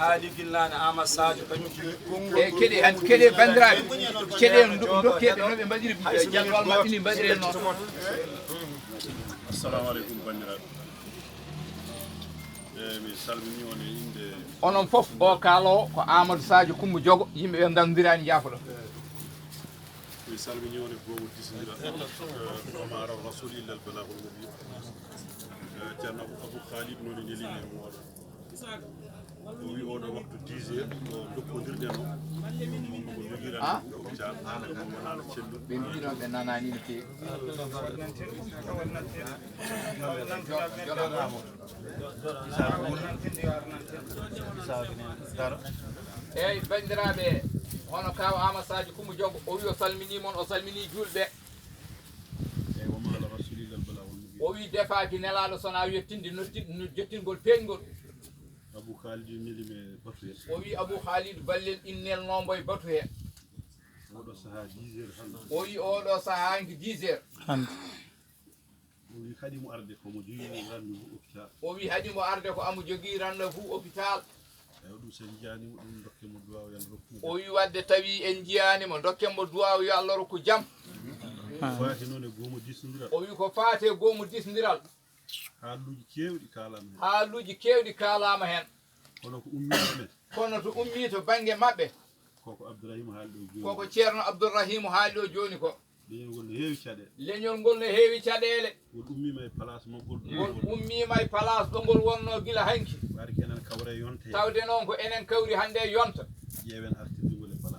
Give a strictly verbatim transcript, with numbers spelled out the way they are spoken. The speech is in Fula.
Haali Gilnaane, Aamadu Saajo, kañum tigi konngol. E keɗe han, keɗe banndiraaɓe, keɗe do-, dokke ɓe no ɓe mbaɗiri, Jallo Wal Maɓɓini mbaɗiri en noon. Assalamu aleykum, banndiraaɓe. E, mi salmini on e innde. Onon fof, o kaaloowo ko Aamadu Saajo Kumba Jogo, yimɓe ɓe ndanndiraani, njaafoɗon. Mi salmini on e goomu disindiral, eh, wa ma ala rasuli illa al balagul mubin. Eh, Ceerno Abu, Abu Khalid noon ene limi e mooɗon. O wi oɗo waktu dix heures, ko dokkodirɗen o. Ko jogiran Ah? Hôpital, wonano celluɗo. Ɓe mbiino ɓe nanaani no feewi. Joɗoɗamo. Eyyi, banndiraaɓe, hono Kaaw Aamadu Saajo Kumba Jogo, o wi o salminii mon, o salminii juulɓe. Eyyi, wa ma ala rasuli illa al balagul mubin. O wi defaaki nelaaɗo so wonaa yettinde, notti-, no-, jettingol peeñgol. Abu Khalid nelimi e batu he. O wi Abu Khalid Ballel innelnoo mbo e batu he. Oɗo sahaa dix heures hannde. O wi oɗo sahaa hanki dix heures. Hannde. O wi haɗi mo arde ko mo jogii rendez-vous hôpital. O wi haɗi mo arde ko amo jogii rendez-vous hôpital. Eyyi, ɗum so en njiyaani mo, ɗum dokke mo duwaaw, yo Allah rokku mo. O wi wadde tawi en njiyaani mo, dokken mo duwaaw, yo Allah rokku jam. Ko faati noon e goomu disindiral. O wi ko faati e goomu disindiral. Haaluuji keewɗi kaalaama heen. Haaluuji keewɗi kaalaama heen. Kono ko ummii to men. Kono to ummii to bannge maɓɓe. Koko Abdourahima haali ɗo jooni. Koko Ceerno Abdourahima haali ɗo jooni ko. Leñol ngol no heewi caɗeele. Leñol ngol no heewi caɗeele. Ngol ummiima e place maggol ɗo. Ngol ummiima e place ɗo ngol wonnoo gila hanki. Waade ko enen kawra e yonta heen. Tawde noon ko enen kawri hannde e yonta. Ƴeewen arti.